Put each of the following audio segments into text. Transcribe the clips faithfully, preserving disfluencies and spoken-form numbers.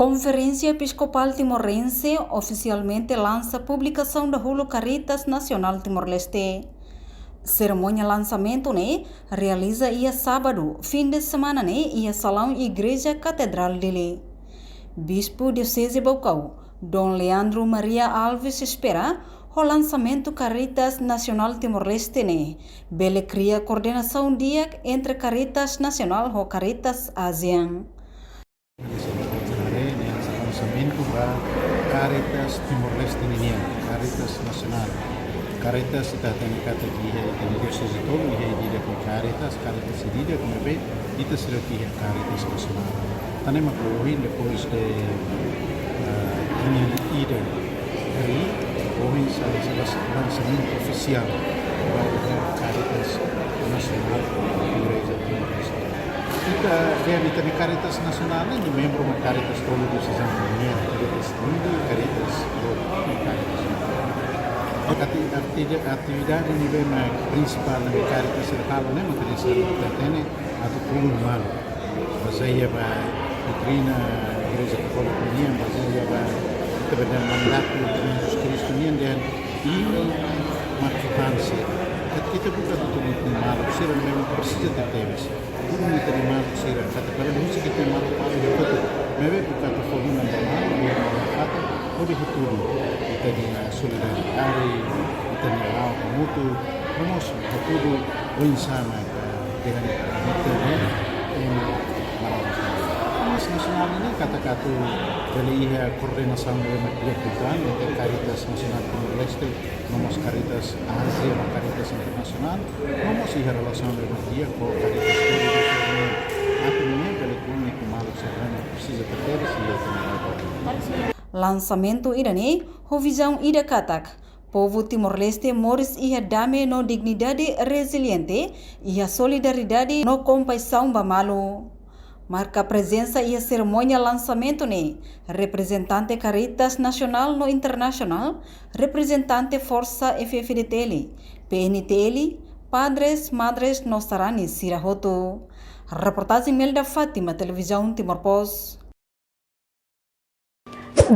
Konferénsia Episkopál Timorense ofisialmente lansa publikasaun dahuluk Caritas Nasionál Timor-Leste. Serimónia lansamentu ne'e realiza iha sábadu, fim de semana ne'e iha salaun Igreja Katedrál Dili. Bispu Dioseze Baucau, Dom Leandro Maria Alves espera, ho lansamentu Caritas Nasionál Timor-Leste ne'e, bele kria koordenasaun di'ak entre Caritas Nasionál ho Caritas ASEAN. Haree ne'e hanesan lansamentu ba Caritas Timor-Leste ninian, Caritas Nasionál. Caritas ita hatene katak iha ita-nia dioseze tolu, iha ida-idak Caritas, Caritas ida-idak ne'ebé ita sira iha Caritas Nasionál. Tan ne'e mak ohin depois de, ah, imi ida hari, ohin sai, sai lansamentu ofisiál ba Caritas Nasionál Igreja Timor-Leste. Ita, dehan ita-nia Caritas Nasionál ne'e, nia membru mak Caritas tolu dioseze nian, Caritas Dili, Caritas Lobo, Caritas. Ati-, ati-, atividade ne'ebé mak prinsipál ne'ebé Caritas sira halo ne'e, mak Caritas sira hatene atu tulun malu. Bazeia ba doutrina Igreja Katólika nian, bazeia ba, ita bele dehan, mandatu Jesus Kristu nian, dehan imi mak Tuhan sira. Katak ita buka atu tulun ita-nia maluk sira, memang presiza tebes. Tulun ita-nia maluk sira, katak para de husi ita-nia maluk, maluk hotu. Maibé buka atu fó liman ba malu, liman ba fatin, hodi hatudu ita-nia solidariedade, ita-nia la'o hamutuk, no mós hatudu oinsá mak, eh, dehan ita-nia, em, Caritas Nasionál ne'e katak atu bele iha koordenasaun ne'ebé mak di'ak liután entre Caritas Nasionál Timor-Leste, no mós Caritas ASEAN, no Caritas Internasionál, no mós iha relasaun ne'ebé mak di'ak ho Caritas Timor-Leste. Atu nune'e bele tulun ita-nia maluk sira ne'ebé presiza tebes iha ita-nia Lansamentu ida-ne'e ho vizaun ida katak, povu Timor-Leste moris iha dame no dignidade, reziliente, iha solidariedade no kompaixaun ba malu. Marka prezensa iha serimónia lansamentu ne'e, reprezentante Caritas nasionál no internasionál, reprezentante Forsa F-FDTL, P N T L, padres, madres no sarani sira hotu. Reportajen Melda Fátima, Televizaun Timor Post.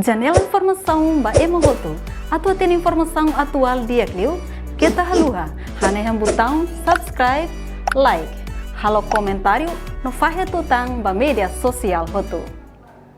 Janela informasaun ba ema hotu. Atu hatene informasaun atuál di'ak liu, keta haluha hanehan butaun subscribe, like, halo komentáriu no fahe tutan ba média sosiál hotu.